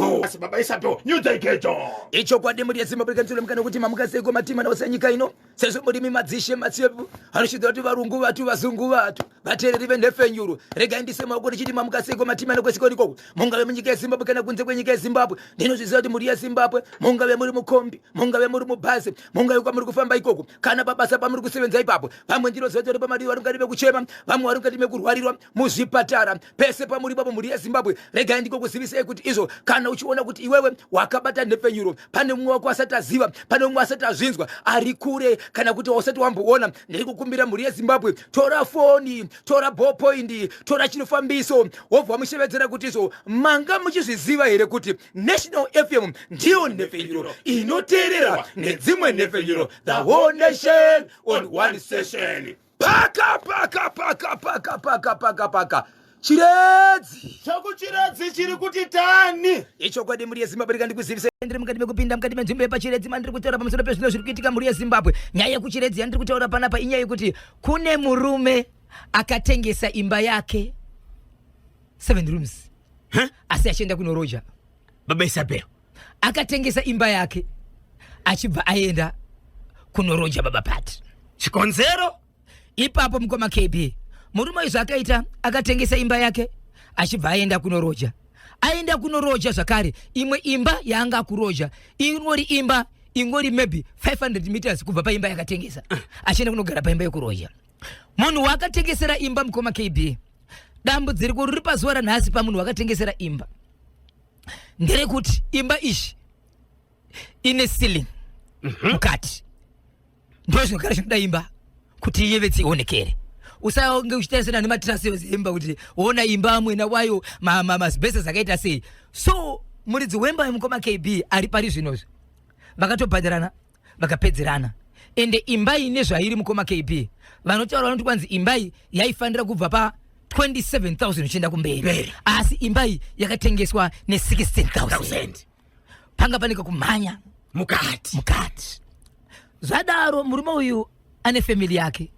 Vhu. Asi baba Isabel, New Day Gejo. Ichokwadi mhuri yeZimbabwe kanzuro mukana kuti mamuka seiko matima naose nyika ino sezvo murimi madzishe matsiepu anoshidzira kuti varungu vatu vazungu vatu vateereri venhefenyuro regai ndise maoko ndichiti mamuka seiko matima nekwesiko ikoko mungave munyika yeZimbabwe kana kunze kwenyika yeZimbabwe ndinozviziva kuti mhuri yeZimbabwe mungave muri mukombi mungave muri mubhazi mungave kwamuri kufamba ikoko kana pabasa pamuri kusevenza ipapo vamwe ndinoziva kuti vari pamadivi vari mukati mekuchema vamwe vari mukati mekurwarirwa muzvipatara pese pamuri ipapo mhuri yezimbabwe regai ndikokuzivisei kuti izvo kana uchiona kuti iwewe wakabata nhepfenyuro pane mumwe wako asati aziva pane mumwe asati azvinzwa ari kure kana kuti wausati wamboona ndiri kukumbira mhuri yezimbabwe tora foni tora ballpoint tora chinofambiso wobva wamushevedzera kuti izvo manga muchizviziva here kuti national fm ndiyo nhepfenyuro inoteerera nedzimwe nhepfenyuro the whole nation on one session paka paka paka paka paka paka paka chiredzi Chakuchiredzi chiri kuti tani. Ichokwadi mhuri yeZimbabwe rega ndikuzivise ndiri mukati mekupinda mukati menzvimbo yepachiredzi mandiri kutaura pamusoro pezvino zviri kuitika mhuri yeZimbabwe. Nyaya yekuchiredzi yandiri kutaura panapa inyaya yekuti kune murume akatengesa imba yake seven rooms Huh? asi achienda kunoroja. Baba Isabel. Akatengesa imba yake achibva aenda kunoroja baba Pati. Chikonzero? Ipapo mukoma KB murume uyu zvaakaita akatengesa imba yake achibva aenda kunoroja. Aenda kunoroja zvakare imwe imba yaanga akuroja ingori imba ingori maybe 500 meters kubva paimba yakatengesa achienda kunogara paimba yekuroja. Munhu waakatengesera imba mukoma KB dambudziko riri pazuva ranhasi pamunhu wakatengesera imba nderekuti imba ishi ine ceiling mukati ndo zvinogara zvinoda imba kuti iyevetse ionekere usange uchitarisana nematirasi emba kuti woona imba mwena wayo mazibhesesi akaita sei so muridzi wemba yemukoma kb ari pari zvinozvi vakatobhadharana vakapedzerana ende imba iyi nezvairi mukoma kb vanotaura vanoti kwanzi imba iyi yaifanira kubva pa 27000 uchienda kumberi asi imba iyi yakatengeswa ne 16000 panga pane kakumhanya mukati mukati zvadaro murume uyu ane family yake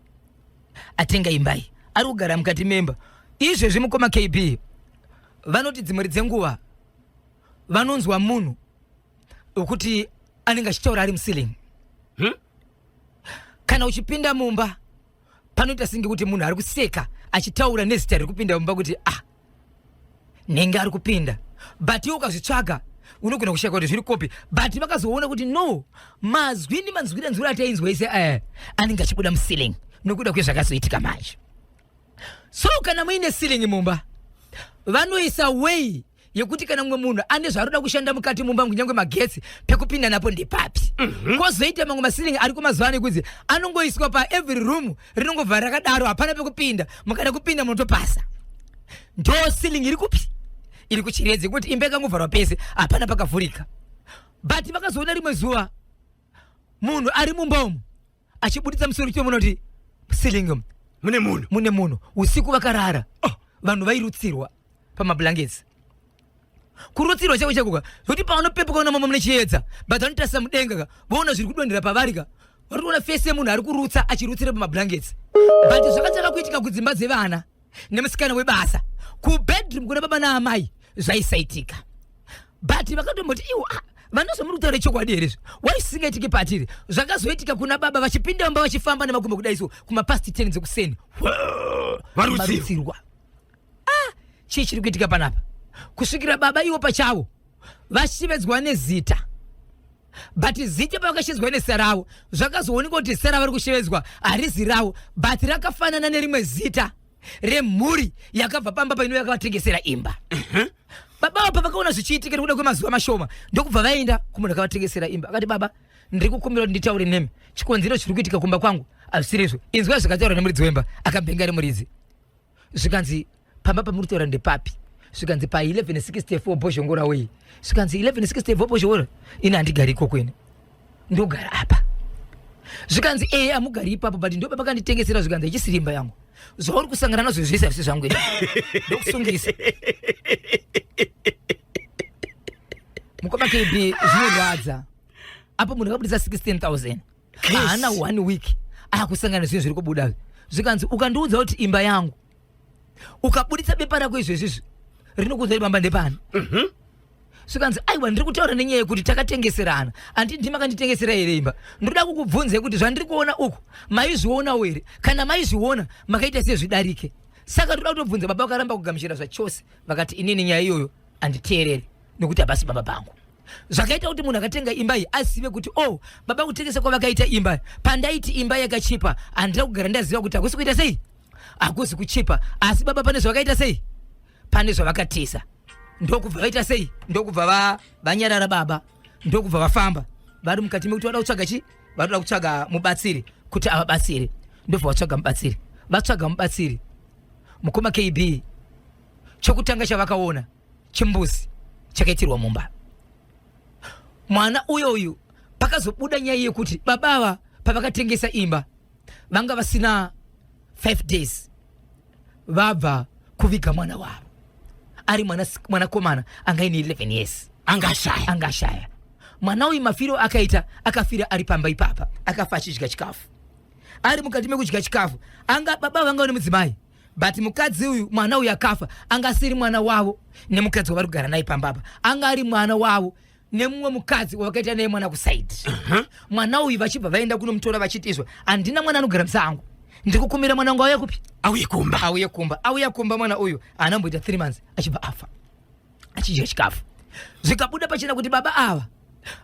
atenga imba iyi ari kugara mukati memba izvezvi mukoma kb vanoti dzimwe dzenguva vanonzwa munhu wekuti anenge achitaura ari muceiling hmm? Kana uchipinda mumba panoita senge kuti munhu ari kuseka achitaura nezita riri kupinda mumba kuti ah nenge ari kupinda but iwe ukazvitsvaga unogona kushaka kuti zviri kopi but vakazoona kuti no mazwi nemanzwira nzwira atainzwa ese aya anenge achibuda muceiling nokuda kwezvakazoitika manje so kana muine ceiling mumba vanoisa way yekuti kana mumwe munhu ane zvaanoda kushanda mukati mumba kunyange magetsi pekupinda napo ndepapi mhm. kwozoita mamwe masilingi ariko mazuva ano ekunzi anongoiswa paevery room rinongobva rakadaro hapana pekupinda mukada kupinda munotopasa ndo silingi iri kupi iri kuchiredzi yekuti imba ikangovharwa pese hapana pakavhurika but vakazoona rimwe zuva munhu ari mumba umu achibuditsa musoro chete munoti ceiling umu mune munhu mune munhu usiku vakarara oh, vanhu vairutsirwa pamablankets kurutsirwa chako chako ka zvekuti pavanopepuka una mama mune chiedza but vanotarisa mudenga ka voona zviri kudonhera pavari ka vari kuona fese yemunhu ari kurutsa achirutsira pamablankets but zvakatanga kuitika kudzimba dzevana nemusikana webasa kubedroom kuna baba naamai zvaisaitika but vakatomboti iwo ah, vanozomuri kutaura chokwadi here izvi wai zvisingaitiki patiri zvakazoitika kuna baba vachipinda mumba vachifamba nemakumbo kudai so kumapast 10 dzekuseni varutsirwa ah, chii chiri kuitika panapa kusvikira baba iwo pachavo vashevedzwa nezita but zita pavakashevedzwa nezita ravo zvakazoonekwa kuti zita ravari kushevedzwa harizi ravo but rakafanana nerimwe zita remhuri yakabva pamba paino yakavatengesera imba mhm. baba ava pavakaona zvichiitika nekuda kwemazuva mashoma ndokubva vaenda kumunhu akavatengesera imba akati baba ndiri kukumbira kuti nditaure nemi chikonzero chiri kuitika kumba kwangu hazvisirizvo inzwa zvakataurwa nemuridzi wemba akabhenga remuridzi zvikanzi pamba pamuri kutaura ndepapi zvikanzi pa 1164 bhozhongora wei zvikanzi 1164 bhozhongora ini handigari ikoko ini ndogara apa zvikanzi ee amugari ipapo but ndo papakanditengesera zvikanzi ichisiri imba yangu zvauri kusangana nazvo zvese hazvisi zvangu ini ndokusungisa mukoma kb zvinorwadza apo munhu akabudisa 16000 haana one week akusangana nezvinhu zviri kubuda zvikanzi ukandiudza kuti imba yangu ukabuditsa bepa rako izvezvizvi rinokuudza kuti bamba ndepani mhm. Zvikanzi, "Aiwa, ndiri kutaura nenyaya yekuti takatengeserana. Handi ndimakanditengesera here imba? Ndoda kukubvunzai kuti zvandiri kuona uku maizvionawo here? Kana maizviona, makaita sezvidarike? Saka ndoda kutobvunza." Baba vakaramba kugamuchira zvachose, vakati, "Inini nyaya iyoyo handiteereri nekuti havasi baba pangu." Zvakaita kuti munhu akatenga imba iyi azive kuti, oh, baba kutengesa kwavakaita imba, pandaiti imba yakachipa, handina kugara ndaziva kuti hakusi kuita sei, hakusi kuchipa. Asi baba pane zvavakaita sei, pane zvavakatisa. Ndokubva vaita sei, ndokubva vanyarara baba, ndokubva vafamba vari mukati mekuti vada kutsvaga chi, vadoda kutsvaga mubatsiri kuti avabatsire. Ndobva vatsvaga mubatsiri. Vatsvaga mubatsiri, mukoma KB, chokutanga chavakaona chimbuzi chakaitirwa mumba. Mwana uyoyu, pakazobuda nyaya yekuti baba ava pavakatengesa imba vanga vasina 5 days vabva kuviga mwana wavo, ari mwanakomana anga aine 11 years. Angashaya. Angashaya. Mwana uyu mafiro akaita, akafira ari pamba ipapa. Akafa achidya chikafu, ari mukati mekudya chikafu. Anga baba vanga vane mudzimai, but mukadzi uyu, mwana uyu akafa anga asiri mwana wavo nemukadzi wavari kugara naye pamba apa. Anga ari mwana wavo nemumwe mukadzi wavakaita naye mwana kusaidi. Mwana uyu vachibva vaenda kunomutora vachiti, "Izvo handina mwana anogara musango, ndiri kukumbira mwana wangu auye kupi?" Auye kumba. Auye kumba. Auya kumba mwana uyu, haana kumboita 3 months achibva afa achidya chikafu. Zvikabuda pachena kuti baba ava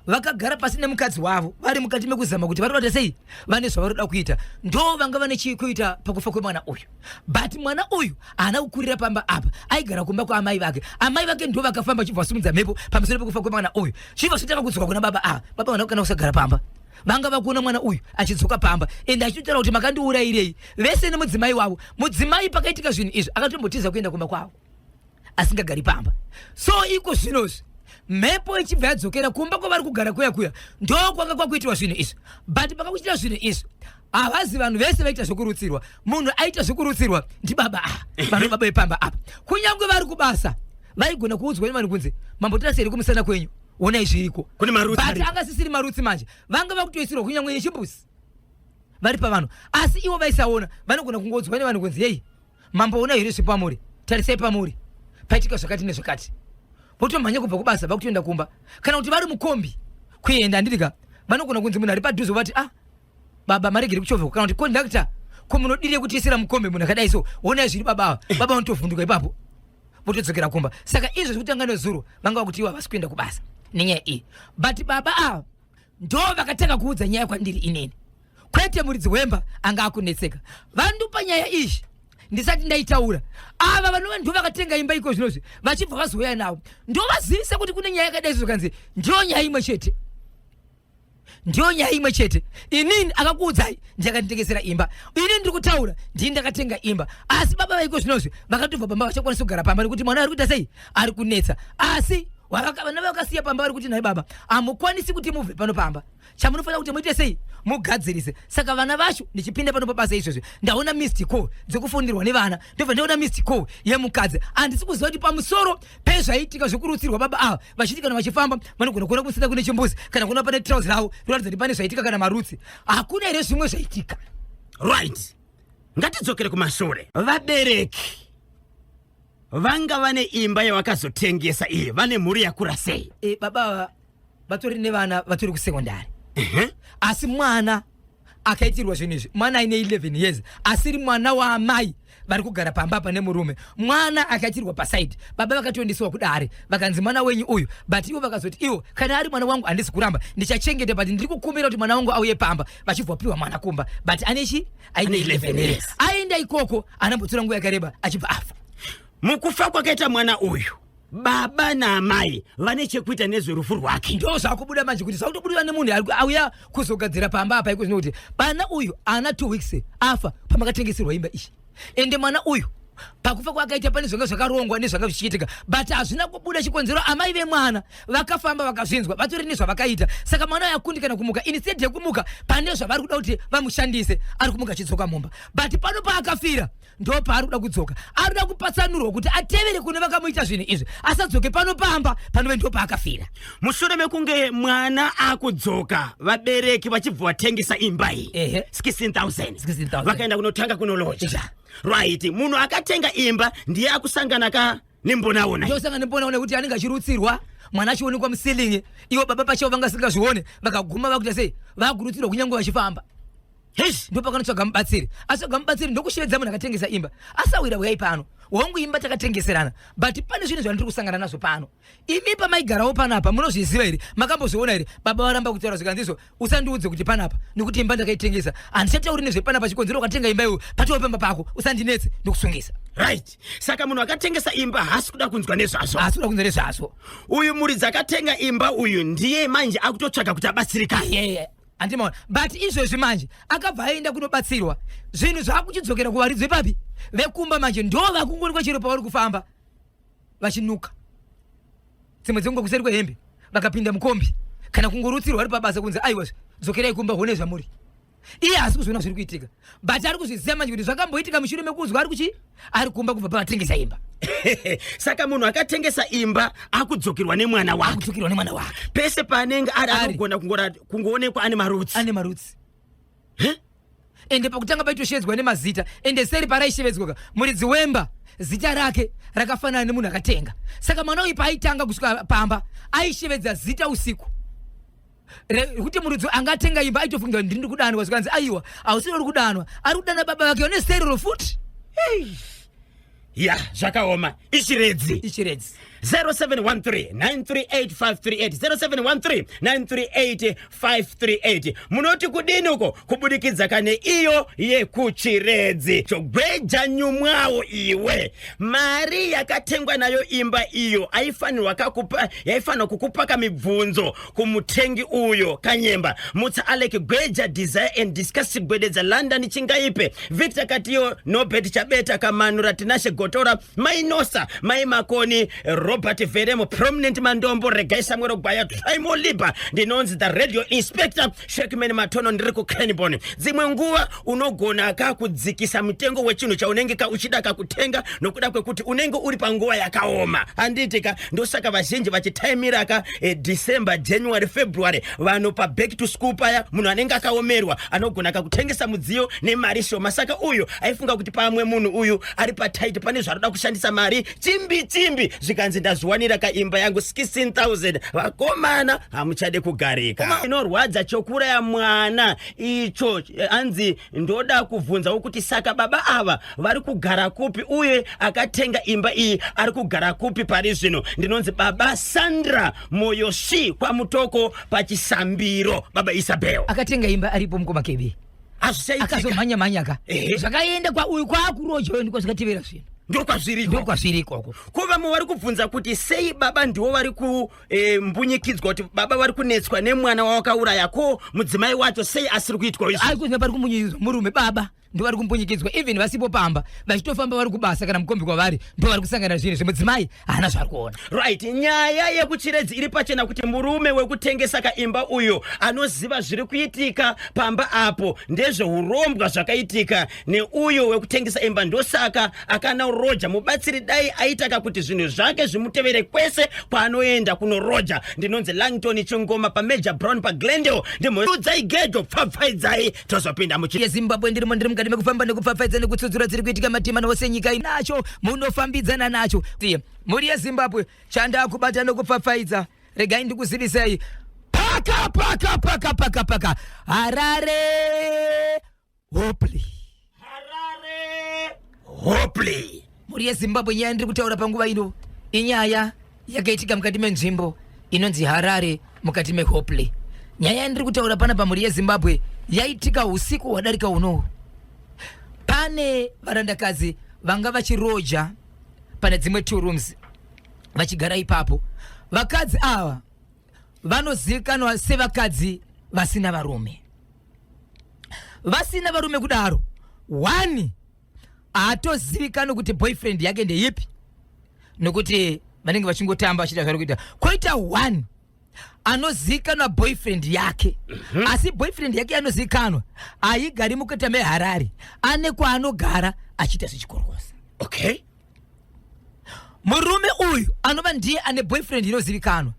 vakagara pasi nemukadzi wavo, vari mukati mekuzama kuti vari kuita sei, vane zvavaroda kuita. Ndo vanga vane chii kuita pakufa kwemwana uyu. But mwana uyu haana kukurira pamba apa, aigara kumba kwaamai vake. Amai vake ndo vakafamba chibva vasimudza mhepo pamusoro pekufa kwemwana uyu, chibva zvotanga kudzoka kuna baba ava. Baba vana kana kusagara pamba, vanga vakuona mwana uyu achidzoka pamba, ende achitotaura kuti, "Makandiurayirei?" Vese nemudzimai wavo. Mudzimai pakaitika zvinhu izvi akatombotiza kuenda kumba kwavo, asingagari pamba. So iko zvinozvi mhepo ichibva yadzokera kumba kwavari kugara kuya kuya, ndo kwanga kwakuitiwa zvinhu izvi. But pakakuitira zvinhu izvi, havazi vanhu vese vaita zvekurutsirwa. Munhu aita zvekurutsirwa ndibaba ava, vanhu baba vepamba apa. Kunyange vari kubasa, vaigona kuudzwa nevanhu kunzi, "Mambotora sei kumusana kwenyu? Onai zviriko." Kune marutsi But ariko. anga sisiri marutsi manje, vanga vakutoisirwa kunyange nechimbuzi vari pavanhu, asi ivo vaisaona. Vanogona kungodzwa nevanhu kunzi, "Yei, mamboona here zviri pamuri? Tarisai pamuri, paitika zvakati nezvakati." Votomhanya kubva kubasa vakutoenda kumba, kana kuti vari mukombi kuenda, handitika? Vanogona kunzi munhu ari padhuze vati, "Ah, baba, maregere kuchovhwa," kana kuti, "Kondakta, ko munodire kutiisira mukombi munhu akadai? So onai zviri baba ava." Baba vanotovhunduka ipapo, votodzokera kumba. Saka izvo zvekutanga nezuro vanga vakuti ivo havasi kuenda kubasa nenyaya iyi. But baba ava ndo vakatanga kuudza nyaya kwandiri inini, kwete muridzi wemba anga akunetseka. Vandupa nyaya iyi ndisati ndaitaura. Ava vanova ndo vakatenga imba iko zvinozvi, vachibva vazouya navo, ndovazivisa kuti kune nyaya yakadai. Zvokanzi ndiyo nyaya imwe chete, ndiyo nyaya imwe chete. Inini akakuudzai ndakanditengesera imba, ini ndiri kutaura ndini ndakatenga imba. Asi baba vaiko zvinozvi vakatobva pamba, vachakwanisa kugara pamba nekuti mwana ari kuita sei, ari kunetsa. Asi vana vakasiya pamba vari kuti, "Nhai baba, hamukwanisi kuti mubve pano pamba. Chamunofanira kuti muite sei, mugadzirise." Saka vana vacho, ndichipinda pano pabasa izvozvi, ndaona missed call dzekufonderwa nevana, ndobva ndaona missed call yemukadzi. Handisi kuziva kuti pamusoro pezvaitika zvekurutsirwa baba ava, vachiti kana vachifamba vanogona kuona kusina kune chimbuzi, kana kuona pane trouser ravo rinoratidza kuti pane zvaitika kana marutsi, hakuna here zvimwe zvaitika? Right, ngatidzokere kumashure. Vabereki vanga vane imba yavakazotengesa iyi vane mhuri yakura sei? Baba ava vatori nevana vatori kusekondari. Asi mwana akaitirwa zvinhu izvi, mwana aine 11 years, asiri mwana waamai vari kugara pamba pane murume. Mwana akaitirwa pasaidi, baba vakatoendeswa kudare, vakanzi mwana wenyu uyu. But ivo vakazoti ivo, "Kana ari mwana wangu handisi kuramba, ndichachengeta, but ndiri kukumbira kuti mwana wangu auye pamba." Vachibva piwa mwana kumba, but anechi aine Ane 11 years. Aenda ikoko, anambotora nguva yakareba, achibva afa. Mukufa kwakaita mwana uyu, baba naamai vane chekuita nezverufu rwake? Ndo zvakubuda manje, kuti zvakutobudiwa nemunhu ari auya kuzogadzira pamba apa iko zvino, kuti bana uyu ana 2 weeks afa pamakatengeserwa imba iyi. Ende mwana uyu pakufa kwakaita pane zvanga zvakarongwa nezvanga zvichiitika, but hazvina kubuda chikonzero. Amai vemwana vakafamba vakazvinzwa, vatori nezvavakaita. Saka mwana uyu akundikana kumuka. Instead yekumuka pane zvavari kuda kuti vamushandise, ari kumuka achidzoka mumba. But pano paakafira ndo paari kuda kudzoka. Ari kuda kupatsanurwa kuti atevere kune vakamuita zvinhu izvi, asadzoke pano pamba panove ndo paakafira. Mushure mekunge mwana akudzoka, vabereki vachibva vatengesa imba iyi 16,000. 16,000. Vakaenda kunotanga kunoloja. Right, munhu akatenga imba ndiye akusangana ka. Nembonaona. Ndosanga nembonaona kuti anenge achirutsirwa mwana achionekwa muceiling, ivo baba pachavo vanga vasingazvione, vakaguma vakuita sei, vakurutsirwa kunyange vachifamba. Ndopakanotsvaga mubatsiri, atsvaga mubatsiri ndokushevedza munhu akatengesa imba, asawira uyai pano, wangu imba takatengeserana, but pane zvinhu zvandiri kusangana nazvo pano. Imi pamaigarawo panapa munozviziva here? Makambozviona here? Baba varamba kutaura, zvikanzizvo, usandiudze kuti panapa, nekuti imba ndakaitengesa, handichatauri nezvepanapa. Chikonzero ukatenga imba iwe patova pamba pako, usandinetse, ndokusungisa. Right, saka munhu akatengesa imba haasi kuda kunzwa nezvazvo. Haasi kuda kunzwa nezvazvo. Uyu muridzi akatenga imba uyu ndiye manje akutotsvaga kuti abatsirikane. Yeah. Handimaona, but izvezvi manje akabva aenda kunobatsirwa, zvinhu zvaakuchidzokera kuvaridzi vepapi, vekumba. Manje ndo vakungoonekwa chero pavari kufamba vachinuka, dzimwe dzenguva kuseri kwehembe, vakapinda mukombi kana kungorutsirwa vari pabasa kunzi, aiwa, dzokerai kumba, hone zvamuri. Iye haasi kuzviona zviri kuitika, but ari kuzviziva manje kuti zvakamboitika mushure mekunzwa ari kuchi ari kumba kubva pavatengesa imba. Saka munhu akatengesa imba akudzokerwa nemwana wake. Akudzokerwa nemwana wake. Pese paanenge ari Ari. anogona kungoonekwa ane marutsi. Ane marutsi. Ende pakutanga paitoshevedzwa nemazita, ende seri paraishevedzwa ka, muridzi wemba zita rake rakafanana nemunhu akatenga. Saka mwana uyu paaitanga kusvika pamba aishevedza zita usiku rekuti muridzi angatenga imba aitofunga kuti ndiri kudanwa, zvikanzi, aiwa, hausiri uri kudanwa, ari kudana baba vake vane serero futi. Ya, zvakaoma, iChiredzi. IChiredzi. 0713 938 538, 0713 938 538. Munoti kudini uko kubudikidza kane iyo yekuChiredzi? Chogweja nyumwawo iwe, mari yakatengwa nayo imba iyo aifanirwa kakupa, yaifanirwa kukupa kamibvunzo kumutengi uyo. Kanyemba Mutsa, Alec Gweja, Desire and Discuss Gwededza, London Chingaipe, Victor Katiyo, Nobert Chabeta, Kamanura, Tinashe Gotora, Mainosa, Mai Makoni, Robert Veremo, Prominent Mandombo, Regai Samuel Gwaya, Trimo Liba. Ndinonzi the radio inspector Shekman Matono, ndiri kuCranborne. Dzimwe nguva unogona kakudzikisa mutengo wechinhu chaunenge ka uchida kakutenga nokuda kwekuti unenge uri panguva yakaoma, handiti ka? Ndosaka vazhinji vachitaimira ka December, January, February, vanhu paback to school paya. Munhu anenge akaomerwa anogona kakutengesa mudziyo nemari shoma. Saka uyu aifunga kuti pamwe munhu uyu ari patight, pane zvaroda kushandisa mari chimbi chimbi, zvikanzi, ndazviwanira kaimba yangu 16,000. Vakomana, hamuchade kugarika, inorwadza. Chokuraya mwana icho anzi ndoda kubvunzawo kuti saka baba ava vari kugara kupi, uye akatenga imba iyi ari kugara kupi pari zvino? Ndinonzi baba Sandra Moyo Svi, kwaMutoko, paChisambiro. Baba Isabel. Akatenga imba aripo, mukoma Kebi. Hazvichaitika. Akazomhanya mhanya ka. Zvakaenda kwauyu kwakuroja, ndiko zvakatevera zvinhu. Ndokwazviriko. Ndokwazviri ikoko. Ko vamwe vari kubvunza kuti sei baba ndiwo vari kumbunyikidzwa, kuti baba vari kunetswa nemwana wawakauraya, ko mudzimai wacho sei asiri kuitwa izvi? Ari kuzi pari kumbunyikidzwa murume, baba ndo vari kumbunyikidzwa, even vasipo pamba, vachitofamba vari kubasa kana mukombi kwavari, ndo vari kusangana zvinhu zvemudzimai haana zvaari kuona. Right, nyaya yekuChiredzi iri pachena kuti murume wekutengesa kaimba uyo anoziva zviri kuitika pamba apo, ndezveurombwa zvakaitika neuyo wekutengesa imba, ndosaka akanoroja. Mubatsiri dai aitaka kuti zvinhu zvake zvimutevere kwese kwaanoenda kunoroja. Ndinonzi Langton Chingoma, paMajor Brown, paGlendale. Ndimuudzai gejo, pfapfaidzai, tozopinda muchi YeZimbabwe, ndirimo, ndiri mukati mekufamba nekupfapfaidza nekutsudzura dziri kuitika matimana ose nyika inacho, munofambidzana nacho. Mhuri yeZimbabwe, chandakubata nekupfapfaidza, regai ndikuzivisei, paka paka paka paka paka Harare Hopley. Harare Hopley. Mhuri yeZimbabwe, nyaya ndiri kutaura panguva ino inyaya yakaitika mukati menzvimbo inonzi Harare, mukati meHopley. Nyaya yandiri kutaura pana pamhuri yeZimbabwe yaitika usiku hwadarika unohu. Pane varandakadzi vanga vachiroja pane dzimwe two rooms vachigara ipapo. Vakadzi ava vanozivikanwa sevakadzi vasina varume. Vasina varume kudaro, one haatozivikanwi kuti boyfriend yake ndeipi, nokuti vanenge vachingotamba vachiita zvari kuita. Koita one anozivikanwa boyfriend yake, asi boyfriend yake anozivikanwa haigari mukati meHarare, ane kwaanogara achiita zvechikorokose. Murume uyu anova ndiye ane boyfriend inozivikanwa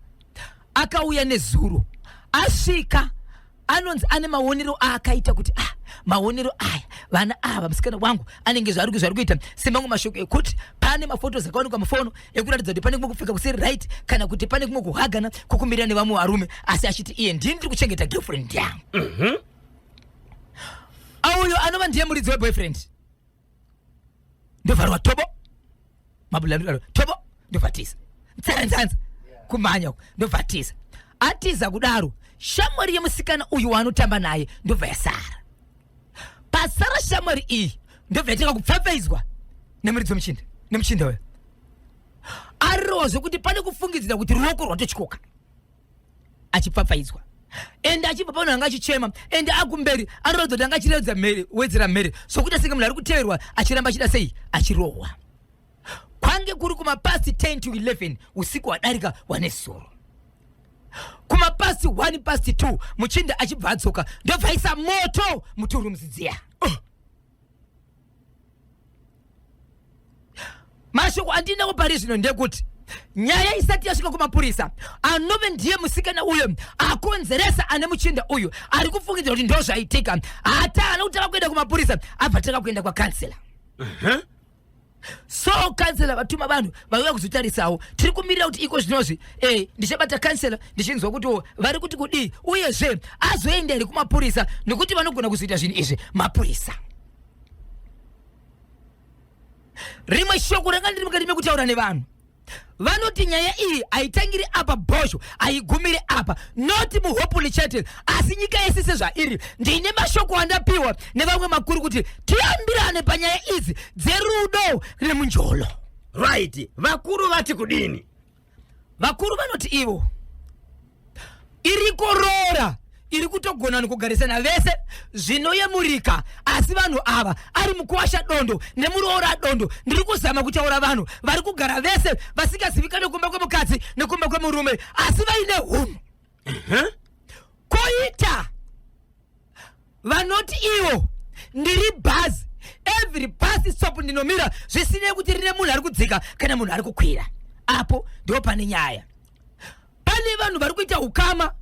akauya nezuro, asvika. Anonzi ane maonero aakaita kuti ah, maonero aya vana ava musikana wangu anenge zvaari zvaari kuita semamwe mashoko ekuti pane mafotos akawanikwa mufono ekuratidza kuti pane kumwe kupfeka kusiri right kana kuti pane kumwe kuhagana kukumirira nevamwe varume, asi achiti iye ndini ndiri kuchengeta girlfriend yangu. Auyo anova ndiye muridzi weboyfriend ndovharwa tobo mabula tobo ndovhatisa nzanzanza kumhanya uko ndovhatisa. Atiza kudaro, shamwari yemusikana uyu waanotamba naye ndobva yasara. Pasara shamwari iyi ndobva yatanga kupfapfaidzwa nemuridzi wemuchinda, nemuchinda uyo arirowa zvekuti pane kufungidzira kuti ruoko rwatotyoka achipfapfaidzwa. Ende achibva pano anga achichema, ende akumberi anoratidza kuti anga achiredza mhere, wedzera mhere sokuita senge munhu ari kuteverwa, achiramba achida sei achirohwa. Kwange kuri kumapast 10 to 11 usiku hwadarika hwanesoro, kumapast 1 past 2 muchinda achibva adzoka, ndobva aisa moto mutwo rooms dziya. Oh. Mashoko andinawo pari zvino ndekuti nyaya isati yasvika kumapurisa, anove ndiye musikana uyo akonzeresa ane muchinda uyu ari kufungidzira kuti ndo zvaitika, hata kutanga kuenda kumapurisa, abva tanga kuenda kwakansela. So kansela vatuma vanhu vauya kuzotarisawo. Tiri kumirira kuti iko zvinozvi ndichabata kansela ndichinzwa kuti vari kuti kudii, uyezve azoenda here kumapurisa, nekuti vanogona kuzoita zvinhu izvi mapurisa. Rimwe shoko ranga ndiri mukati mekutaura nevanhu, vanoti nyaya iyi haitangiri apa, bhosho haigumiri apa, noti muHopley chete, asi nyika yese sezvairi. Ndine mashoko andapiwa nevamwe makuru kuti tiyambirane panyaya idzi dzerudo nemunjolo. Right, vakuru vati kudini? Vakuru vanoti ivo iriko roora iri kutogona kugarisana vese zvinoyemurika, asi vanhu ava ari mukuwasha dondo nemuroora dondo. Ndiri kuzama kutaura vanhu vari kugara vese vasingazivikanwe kumba kwemukadzi nekumba kwemurume, asi vaine hunhu. Koita vanoti ivo ndiri bhazi, every bus stop ndinomira, zvisinei kuti rine munhu ari kudzika kana munhu ari kukwira. Apo ndo pane nyaya. Pane vanhu vari kuita ukama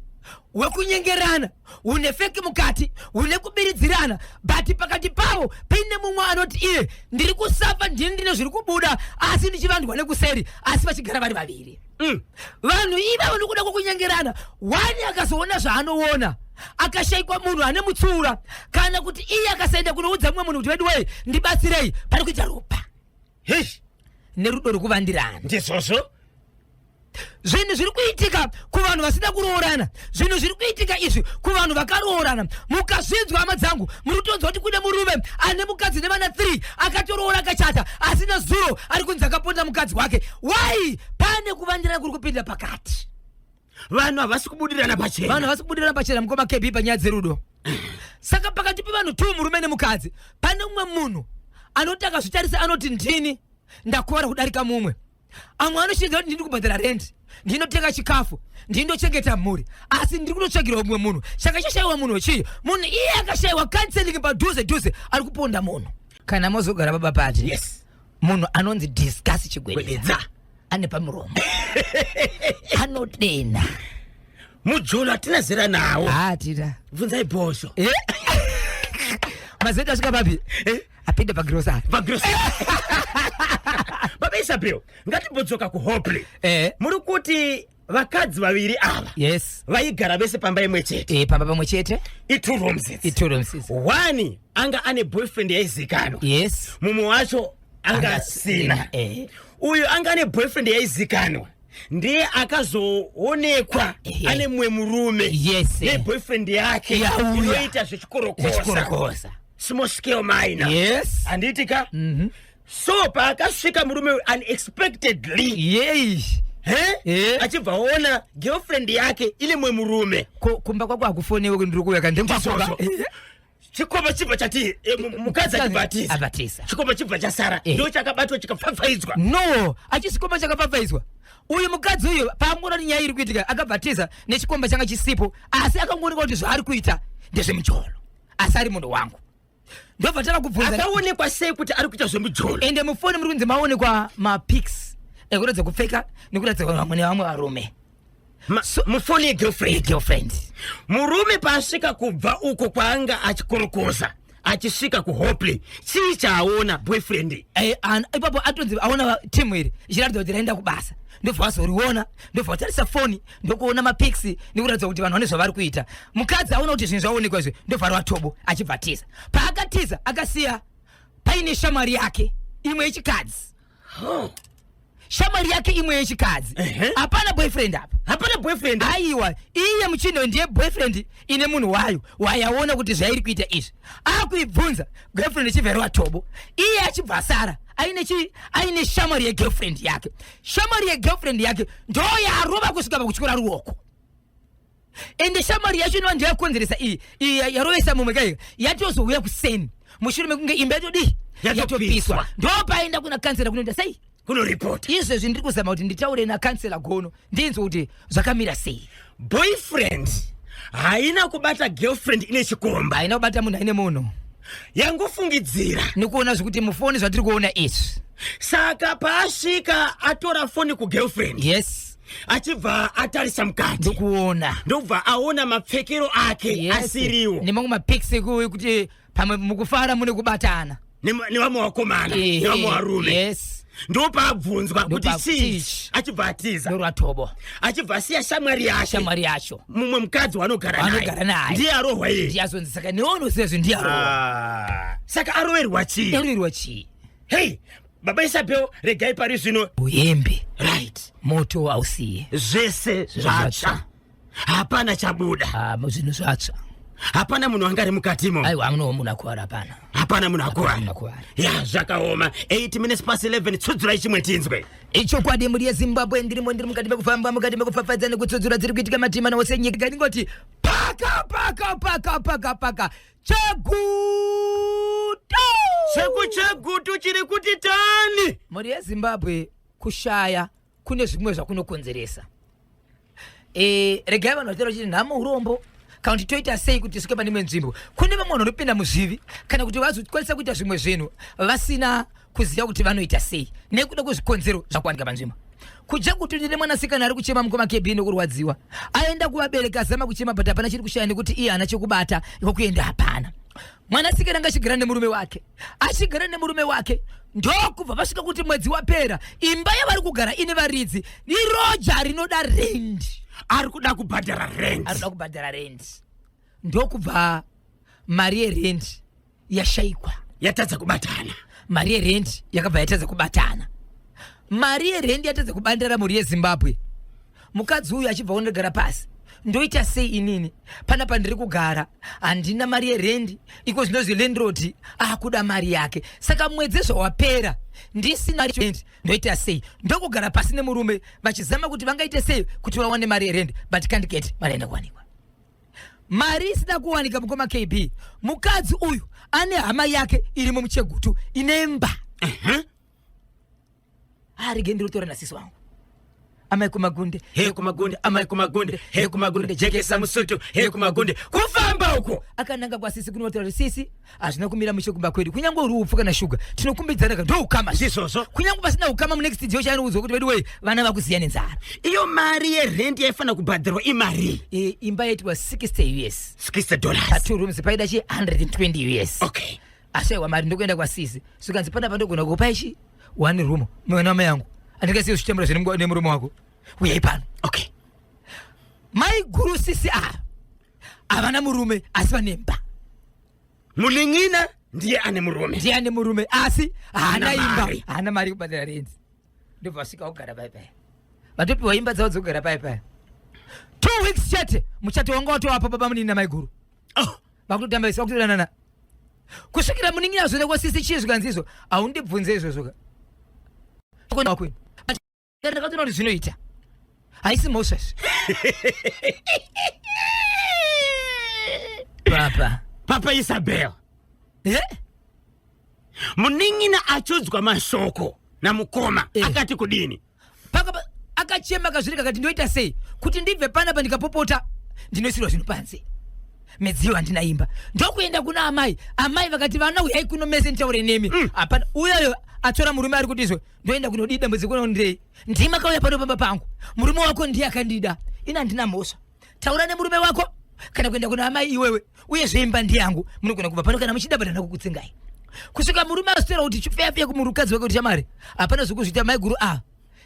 hwekunyengerana hune fake mukati, hune kubiridzirana, but pakati pavo paine mumwe anoti iye ndiri kusafa, ndini ndine zviri kubuda, asi ndichivandwa nekuseri, asi vachigara vari vaviri. Vanhu ivavo nokuda kwokunyengerana, wani akazoona zvaanoona, akashayikwa munhu ane mutsiura, kana kuti iye akasaenda kunoudza mumwe munhu kuti vedu wei ndibatsirei, pari kuita ropa. Heish. Nerudo rwekuvandirana. Ndizvozvo. Zvinhu zviri kuitika kuvanhu vasina kuroorana, zvinhu zviri kuitika izvi kuvanhu vakaroorana, mukazvinzwa hama dzangu, muri kutonzwa kuti kune murume ane mukadzi nevana 3, akatoroora, akachata, asi nezuro ari kunzi akaponda mukadzi wake. Why? Pane kuvandirana kuri kupinda pakati. Vanhu havasi kubudirana pachena. Vanhu havasi kubudirana pachena, mukoma KB, panyaya dzerudo. Saka pakati pevanhu two, murume nemukadzi, pane mumwe munhu anoti akazvitarisa anoti ndini ndakuvara kudarika mumwe. Amwe anoshinza kuti ndini kubhadhara rendi, ndinotenga chikafu, ndinochengeta mhuri, asi ndiri kutotsvagirwa mumwe munhu. Chaka chashayiwa munhu chii? Munhu iye akashayiwa counseling padhuze dhuze ari kuponda munhu. Kana mozogara baba pati, munhu anonzi Discuss Chigwedza Gwedza. Ane pamuromo, anodena. Mujolo hatina zera nawo. Hatira. Bvunzai bhosho. Mazeti asvika papi? Apinda pagrosari. Pagrocery. Baba Isabel, ngatimbodzoka kuHopley. Muri kuti vakadzi vaviri ava vaigara vese pamba imwe chete? Pamba pamwe chete. I2 rooms idzi? I2 rooms idzi. One anga ane boyfriend yaizikanwa, mumwe wacho anga asina. Uyu anga ane boyfriend yaizikanwa ndiye akazoonekwa ane mumwe murume neboyfriend yake Yauya. inoita zvechikorokosa. Zvechikorokosa. Small scale miner. Handiti ka? So paakasvika murume uyu unexpectedly, he? Achibva aona girlfriend yake ine mumwe murume. Ko kumba kwako hakufonewe kuti ndiri kuuya kana Ndizvozvo. ndengwakoka? Chikomba chibva chati mukadzi achibva atiza. Abatisa. Chikomba chibva chasara. Ndo chakabatwa chikapfapfaidzwa. No, achisikomba chakapfapfaidzwa. Uyu mukadzi uyu paangoona kuti nyaya iri kuitika, akabva atiza nechikomba changa chisipo, asi akangooneka kuti zvaari kuita ndezvemujolo, asi ari munhu wangu. Ndobva tava kubvunza. Akaonekwa sei kuti ari kuita zvemujolo? Ende mufoni muri kunzi maonekwa mapics ekuratidza kupfeka nekuratidza vamwe nevamwe varume. Mufoni yegirlfriend. Girlfriend. Murume paasvika kubva uko kwaanga achikorokoza, achisvika kuHopley, chii chaaona? Boyfriend. Ipapo atonzi aona timu iri ichiratidza kuti raenda kubasa, ndobva vazoriona, ndobva vatarisa foni, ndokuona mapics nekuratidza kuti vanhu vane zvavari kuita. Mukadzi aona kuti zvinhu zvaonekwa izvi, ndobva rwatobo achibva tiza. Paakatiza, akasiya paine shamwari yake imwe yechikadzi. Shamwari yake imwe yechikadzi. Hapana boyfriend apa. Hapana boyfriend. Aiwa, iye muchindo ndiye boyfriend ine munhu wayo wayaona kuti zvairi kuita izvi. Akuibvunza girlfriend, ichibva rwatobo, iye achibva asara aine chi aine shamwari yegirlfriend yake. Shamwari yegirlfriend yake ndo yarova kusvika pakutyora ruoko. Ende shamwari yacho inova ndoyakonzeresa iyi iyi yarovesa mumwe kaiga, yatozouya kuseni mushure mekunge imba yatodii? Yatopiswa. Yatopiswa. Ndopaenda kuna kansela kunoita sei? Kunoripota. Izvezvi ndiri kuzama kuti nditaure nakansela Gono, ndinzwe kuti zvakamira sei. Boyfriend haina kubata girlfriend ine chikomba. Haina kubata munhu aine munhu. Yangofungidzira. Nekuona zvekuti mufoni zvatiri kuona izvi. Saka paasvika, atora foni kugirlfriend. Yes. Achibva atarisa mukati. Ndokuona. Ndobva aona mapfekero ake asiriwo. Nemamwe mapics kuti pamwe mukufara mune kubatana. Nevamwe vakomana, nevamwe varume. Ndopaabvunzwa kuti chii, Chii? achibva atiza. Ndorwatobo. Achibva asiya shamwari yake. Shamwari yacho. Mumwe mukadzi wanogara Wanogara naye. Ndiye arohwa iye. Ndiyazonzi saka neonoziva zvi ndiyarohwa. Ah, saka aroverwa chii? Aroverwa chii? Hei, baba Isabel, regai pari zvino. Uyembe. Right. Moto hausiye. Zvese zvatsva, hapana chabuda. Ah, zvinhu zvatsva. Hapana munhu anga ari mukatimo. Aiwa, amunowo munhu akuwara hapana. Hapana munhu akuwara. Munhu akuwara. Ya, zvakaoma. 8 minutes past 11. Tsudzurai chimwe tinzwe. Ichokwadi, mhuri yeZimbabwe, ndirimo, ndiri mukati mekufamba, mukati mekupfapfadza nekutsudzura dziri kuitika matima ose nyika. Ndingoti paka paka paka paka paka Chegutu. Chegutu chiri kuti tani? Mhuri yeZimbabwe, kushaya kune zvimwe zvakunokonzeresa. Regai vanhu vataura vachiti nhamo, urombo, kana kuti toita sei kuti tisvike pane imwe nzvimbo. Kune vamwe vanhu vanopinda muzvivi kana kuti vazokwanisa kuita zvimwe zvinhu vasina kuziva kuti vanoita sei nekuda kwezvikonzero zvakuwanika panzvimbo. Kudya kuti ndine mwanasikana ari kuchema, mukoma KB, nekurwadziwa. Aenda kuvabereki, azama kuchema, but hapana chiri kushaya nekuti iye haana chekubata, iko kuenda hapana. Mwanasikana anga achigara nemurume wake, achigara nemurume wake, ndokubva vasvika kuti mwedzi wapera, imba yavari kugara ine varidzi, iroja rinoda rendi. Ari kuda kubhadhara rent. Ari kuda kubhadhara rendi, ndokubva mari yerendi yashayikwa. Yatadza kubatana. Mari yerendi yakabva yatadza kubatana. Mari yerendi yatadza kubandara, mhuri yeZimbabwe. Mukadzi uyu achibva ondogara pasi, ndoita sei inini panapa? Ndiri kugara, handina mari yerendi. Iko zvinozvi landlord akuda mari yake, saka mwedzi zvawapera ndisina rendi, ndoita sei? Ndokugara pasi nemurume vachizama kuti vangaite sei kuti vawane mari yerendi, but can't get mari. Yaenda kuwanikwa mari isina kuwanika, mukoma KB. Mukadzi uyu ane hama yake irimo muChegutu ine imba. Arege ndirotora nasisi wangu, amai kumagunde. He kumagunde, amai kumagunde, he kumagunde, jekesa musutu, he kumagunde, kufamba uko. Akananga kwasisi kunotaura kuti sisi, hazvina kumira mushe kumba kwedu, kunyange uri upfu kana shuga tinokumbidzana ka, ndoukama. Ndizvozvo. Kunyange pasina ukama, munext dio chaanoudzwa kuti vedu wei, vana vakuziya nenzara. Iyo mari yerendi yaifanira kubhadharwa imari? E, imba yaitwa 60 US. $60. Pa2 rooms paida chi 120 US. Ashaiwa mari, ndokuenda kwasisi, svikanzi panapa ndogona kupa ichi one room, mwana wamai yangu, andingasiye zvichitambura zvine nemurume wako, uyai pano. Mai guru sisi ava havana murume, asi vane imba. Munin'ina ndiye ane murume. Ndiye ane murume, asi haana Haana imba. mari. Haana mari yekubhadhara renzi. Ndobva vasvika kugara pai pai, vatopiwa imba dzavo dzokugara pai pai. 2 weeks chete, muchato wanga watovapa baba munini namaiguru. Vakutotamba isi, vakutodanana kusvikira munin'ina azoenda kwasisi. Chii? Zvikanzi izvo haundibvunze izvozvo ka kwenu, ndakatoona kuti zvinoita, haisi mhosva izvi, papa. Papa Isabel. Eh? Munin'ina achiudzwa mashoko namukoma, akati kudini? Paka akachema kazvirika, akati ndoita sei kuti ndibve panapa? Ndikapopota ndinoisirwa zvinhu panze, midziyo handina imba. Ndokuenda kuna amai. Amai vakati, vana, uyai kuno mese nditaure nemi. Hapana uyoyo atora murume ari kuti izvo ndoenda kunodii, dambudziko nondei, ndima kauya pano pamba pangu, murume wako ndiye akandida. Ini handina mhosva. Taura nemurume wako kana kuenda kuna amai iwewe, uyezve imba ndiyangu, munogona kubva pano kana muchida, badana kukutsingai. Kusvika murume azotera kuti chifeyafeya kumurukadzi wake kuti chamari, hapana zvekuzviita maiguru a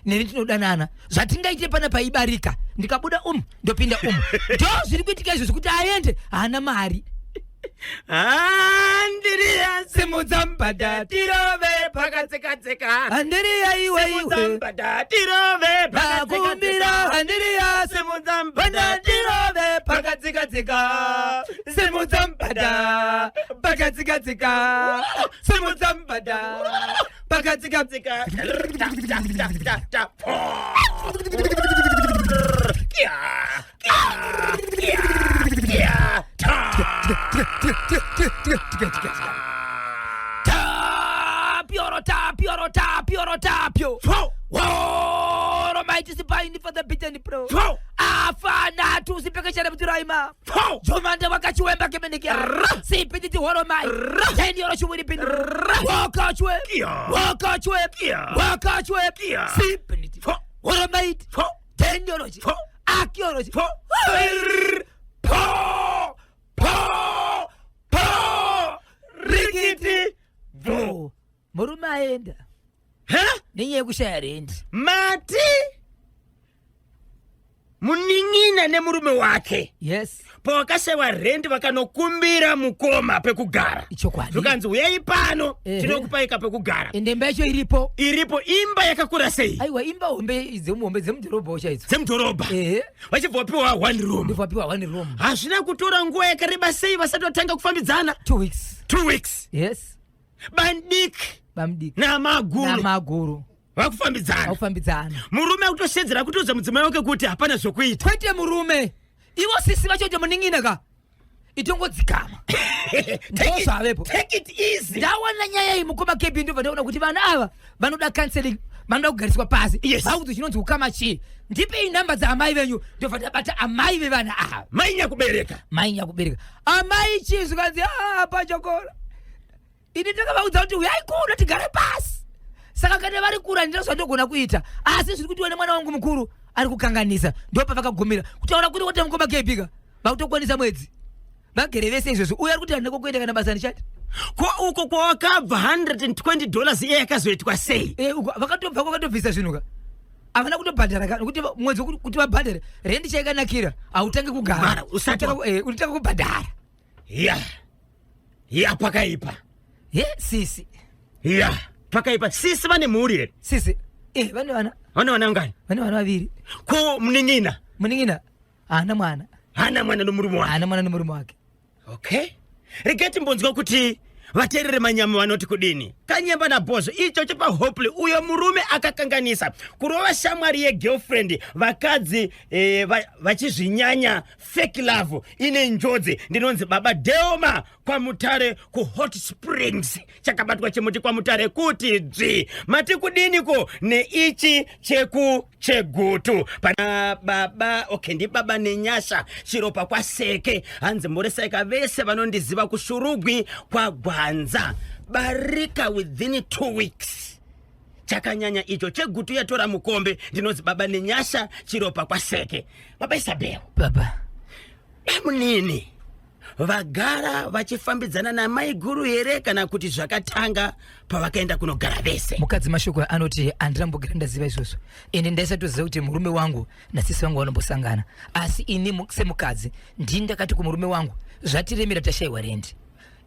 neni tinodanana, zvatingaite pana paibarika, ndikabuda umu ndopinda umu. Ndo zviri kuitika izvo zvekuti aende haana mari. Andiriya, Simudza mbada tirove pakadzekadzeka. Andiriya iwe. Simudza Iwe mbada tirove Nakumbira. pakadzekadzeka. Andiriya. Simudza Mbada mbada tirove pakadzikadzika. Simudza mbada pakadzikadzika. Simudza mbada pakadzikadzika. Ta, ta, ta, ta, ta, po. Kia, kia, kia, kia, ta. Tapioro, tapioro, tapioro, tapio. Fo. Woro maiti sipaini for the beaten pro. Fo. Afana tusipekechana muturaima. Fo. Jomanda wakachiwemba kemenekia. Sipititi horo mai. Tenioro chiwiri pindi. Wakachwe. Kia. Wakachwe. Kia. Wakachwe. Kia. Sipititi. Fo. Horo maiti. Fo. Tenioro chi. Fo. Akioro chi. Fo. Po. Po. Po. Rikiti. Vo. Murume aenda He? nenyaya yekushaya rendi. Mati munin'ina nemurume wake Yes. pawakashayiwa rendi vakanokumbira mukoma pekugara. Ichokwadi. Zvikanzi uyai pano, Ehe. tinokupai kapekugara. Ende imba yacho iripo. Iripo imba yakakura sei? Aiwa, imba hombe dzemuhombe dzemudhorobha chaidzo. Dzemudhorobha. Ehe. Vachibva vapiwa one room. Ndobva one room. Hazvina kutora nguva yakareba sei vasati vatanga kufambidzana? 2 weeks. 2 weeks. Yes. Bandiki Bamudiki namaguru namaguru vakufambidzana. Vakufambidzana. Murume akutoshedzera kutoudza mudzimai wake kuti hapana zvokuita. Kwete murume, ivo sisi vacho kuti munin'ina ka itongodzikama. Ndozvavepo. Take it easy. Ndawana nyaya iyi, mukoma KB, ndobva ndaona kuti vana ava vanoda counseling, vanoda kugariswa pasi. Vaudzwe chinonzi ukama chii. Ndipei namba dzaamai venyu. Ndobva ndabata amai vevana ava. Mai nyakubereka. Mai nyakubereka, amai chii, zvikanzi, "Ah, pachokora ini ndakavaudza kuti uyai kuno tigare pasi. Saka kana vari kura ndina zvandogona kuita, asi zviri kutiwa nemwana wangu mukuru ari kukanganisa." Ndopavakagumira kutaura kuri kuti mukoma KB ka vakutokwanisa mwedzi vagere vese izvozvo. Uyo ari kuti handina kwokuenda kana basa ndichati. Ko uko kwawakabva $120 iye yakazoitwa sei? Eh, uko vakatobva kwakatobvisa zvinhu ka havana kutobhadhara ka nokuti mwedzi kuti vabhadhare rendi chaikanakira hautangi kugara. Mara, usati Unotanga kubhadhara. Ya, pakaipa. Ye sisi. Ya, pakaipa. Sisi vane mhuri here? Sisi, vane vana. Vane vana ngani? Vane vana vaviri. Ko munin'ina? Munin'ina haana mwana. Hana mwana nomurume wake? Haana mwana nomurume wake. Okay, regai timbonzwa kuti vateerere manyama vanoti kudini. Kanyemba nabhozvo, icho chepaHopley, uyo murume akakanganisa kurova shamwari yegirlfriend. Vakadzi vachizvinyanya, fake love ine njodzi. Ndinonzi Baba Delma kwaMutare kuHot Springs. Chakabatwa chimuti kwaMutare kuti dzvi. Mati kudiniko neichi chekuChegutu pana baba? Okay, ndibaba Nenyasha Chiropa kwaSeke. Hanzi mboresaika vese vanondiziva kuShurugwi kwaGwanza. Barika within 2 weeks chakanyanya icho. Chegutu yatora mukombe. Ndinonzi Baba Nenyasha Chiropa kwaSeke. Baba Isabel. Baba. Bamunini vagara vachifambidzana namai guru here, kana kuti zvakatanga pavakaenda kunogara vese? Mukadzi mashoko anoti handinambogara ndaziva izvozvo, ende ndaisatoziva kuti murume wangu nasisi vangu vanombosangana. Asi ini semukadzi ndini ndakati kumurume wangu zvatiremera, tashayiwa rendi,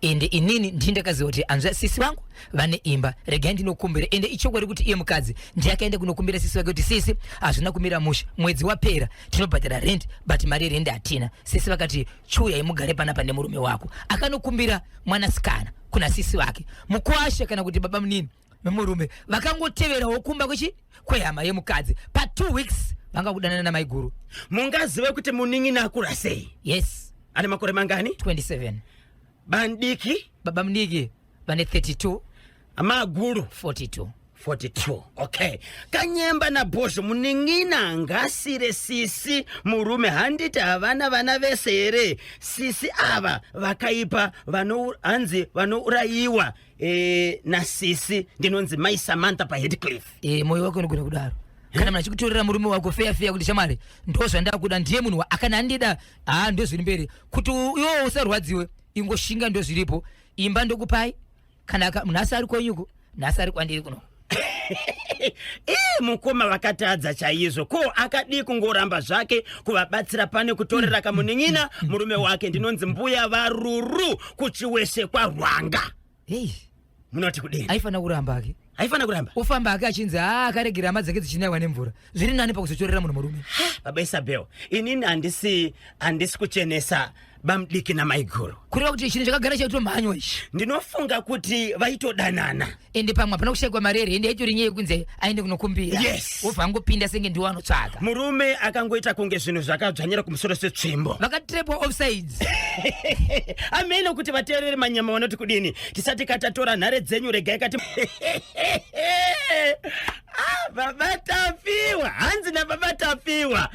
ende inini ndini ndakaziva kuti anzva sisi vangu vane imba, regai ndinokumbira. Ende ichokwadi kuti iye mukadzi ndiye akaenda kunokumbira sisi vake kuti sisi, hazvina kumira mushe, mwedzi wapera, tinobhadhara rent, but mari yerendi hatina. Sisi vakati chiuyai mugare panapa nemurume wako. Akanokumbira mwanasikana kuna sisi vake mukwasha, kana kuti baba munini vemurume vakangoteverawo kumba kwechi kwehama yemukadzi. Pa2 weeks vanga kudanana namaiguru. Mungazive kuti munin'ina akura sei? Yes. Ane makore mangani? 27. Bandiki? Baba mudiki vane 32. Maguru? 42. 42, okay. Kanyemba nabhozho, munin'ina ngasire sisi murume. Handiti havana vana vese here? Sisi ava vakaipa, hanzi vanourayiwa nasisi. Ndinonzi Mai Samantha paHeadcliff. Mwoyo wake unogona kudaro. Kana munhu achikutorera murume wako, feya feya kuti shamwari, ndo zvandakuda, ndiye munhu akana andida, haa, ndo zviri mberi. Kuti iwo usarwadziwe, ingoshinga, ndo zviripo. Imba ndokupai kana nhasi ari kwenyuko, nhasi ari kwandiri kuno. Ii, mukoma vakatadza chaizvo. Ko akadii kungoramba zvake kuvabatsira pane kutorera kamunin'ina murume wake? Ndinonzi Mbuya Varuru kuChiweshe kwaRwanga. Hei. Munoti kudini? Aifanira kuramba ake. Aifanira kuramba. Ofamba ake achinzi haa, akaregera hama dzake dzichinaiwa nemvura. Zviri nani pakuzotorera munhu murume. Baba Isabel, inini handisi kuchenesa bamudiki namaiguru. Kureva kuti chinhu chakagara chaitomhanywa ichi. Ndinofunga kuti vaitodanana. Ende pamwe hapana kushayikwa mari here, ende yaitori nyaya yekunze aende kunokumbira. Wobva angopinda senge ndiwo anotsvaga. Murume akangoita kunge zvinhu zvakadzvanyira kumusoro setsvimbo. Vakatrepwa offsides. Amene kuti vateereri manyama vanoti kudini. Tisati katatora nhare dzenyu, regai kati. Ah, Baba Tapiwa, hanzi nababa Tapiwa,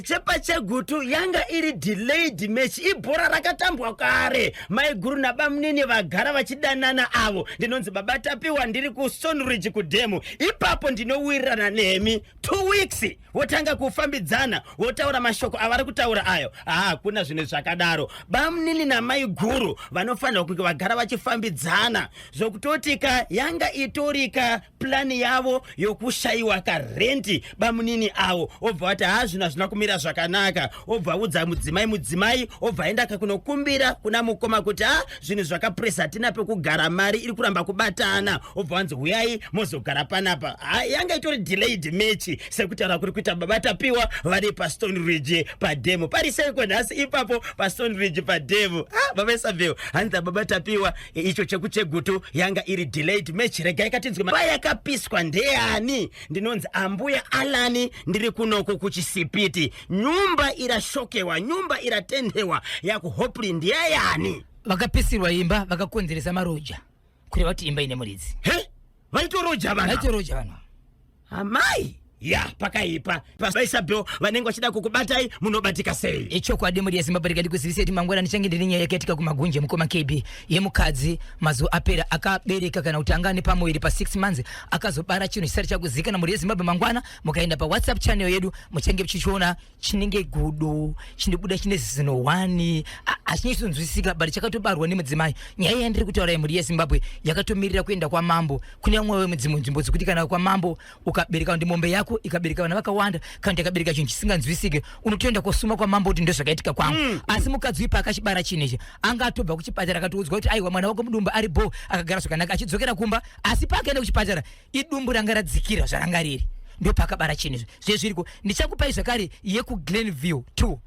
chepaChegutu yanga iri delayed match, ibhora rakatambwa kare. Maiguru nabamunini vagara vachidanana avo. Ndinonzi Baba Tapiwa, ndiri kuStoneridge kudhemu ipapo. Ndinowirirana nemi. 2 weeks votanga kufambidzana, votaura mashoko avari kutaura ayo. Haa, hakuna zvinhu zvakadaro. Bamunini namaiguru vanofanirwa kunge vagara vachifambidzana, zvokutotika yanga itorika plani yavo yokushayiwa karendi. Bamunini avo obva vati, "Haa, zvinhu hazvina kumira zvakanaka." Obva audza mudzimai, mudzimai obva aenda kakunokumbira kuna mukoma kuti, "Ha, zvinhu zvakapresa, hatina pekugara, mari iri kuramba kubatana." Obva wanzi, "Huyai mozogara panapa." Ha, yanga itori delayed match, sekutaura kuri kuita Baba Tapiwa vari paStone Ridge padhemo. Pari seiko nhasi ipapo paStone Ridge padhemo? Ah, Baba Isabel, hanzi Baba Tapiwa, icho chekuChegutu yanga iri delayed match. Regai katinzwe payakapiswa ndeyani. Ndinonzi Ambuya Alani, ndiri kunoko kuChisipiti. Nyumba irashokewa, nyumba iratendewa yakuHopley ndiyayani? Vakapisirwa imba vakakonzeresa maroja, kureva kuti imba ine muridzi. He, vaitoroja vanhu? Vaitoroja vanhu. Amai ya, pakaipa. Vaisabel vanenge vachida kukubatai, munobatika sei? Ichokwadi, muri yeZimbabwe, rega ndikuzivise kuti mangwana ndichange ndine nyaya yakaitika kuMagunje, mukoma KB, yemukadzi mazuva apera akabereka, kana kuti anga ane pamuviri pa6 months, akazobara chinhu chisati chakuzikana. Mhuri yeZimbabwe, mangwana mukaenda paWhatsApp channel yedu muchange muchichiona. Chinenge gudo chinobuda chine zino 1, hachinyatsonzwisisika, but chakatobarwa nemudzimai. Nyaya yandiri kutaura yemhuri yeZimbabwe yakatomirira kuenda kwamambo. Kune vamwe vemudzimwe nzvimbo dzekuti kana kwamambo ukabereka, kuti mombe yako ikabereka vana vakawanda, kana kuti yakabereka chinhu chisinganzwisike, unotoenda kosuma kwamambo kuti ndozvakaitika kwangu. Asi mukadzi uyu paakachibara chinhu ichi, anga atobva kuchipatara, akatoudzwa kuti aiwa, mwana wako mudumbu ari bo, akagara zvakanaka, achidzokera kumba. Asi paakaenda kuchipatara, idumbu ranga radzikira zvaranga riri, ndopakabara chinhu izvi. Zve zviriko. Ndichakupai zvakare yekuGlenview 2,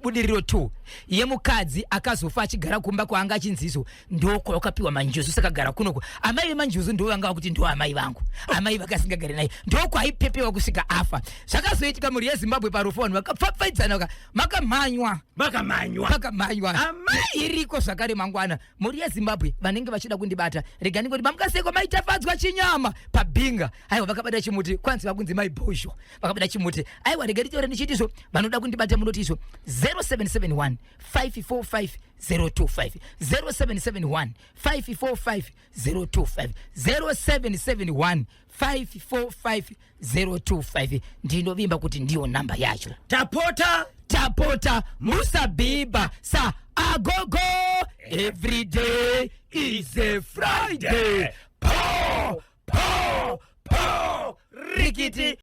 Budiriro 2, yemukadzi akazofa achigara kumba kwaanga achinzizo ndokwawakapiwa manjuzu. Saka gara kunoko, amai vemanjuzu ndo vanga vakuti ndo amai vangu, amai vakasingagari naye, ndokwaipepewa kusvika afa. Zvakazoitika, mhuri yeZimbabwe, parufu vanhu vakapfapfaidzana, makamhanywa. Makamhanywa. Makamhanywa. Amai! Iriko zvakare mangwana, mhuri yeZimbabwe. Vanenge vachida kundibata, rega ndingoti mamukasekwa maitafadzwa chinyama pabhinga. Aiwa, vakabata chimuti, kwanzi vakunzi Maibhozho, vakabata chimuti. Aiwa, rega nditaure ndichiti izvo, vanoda kundibata munoti izvo 0771 545 025, 0771 545 025, 0771 545 025. Ndinovimba kuti ndiyo namba yacho. Tapota. Tapota, musabhibha sa agogo. Every day is a Friday. Po po po, rikiti.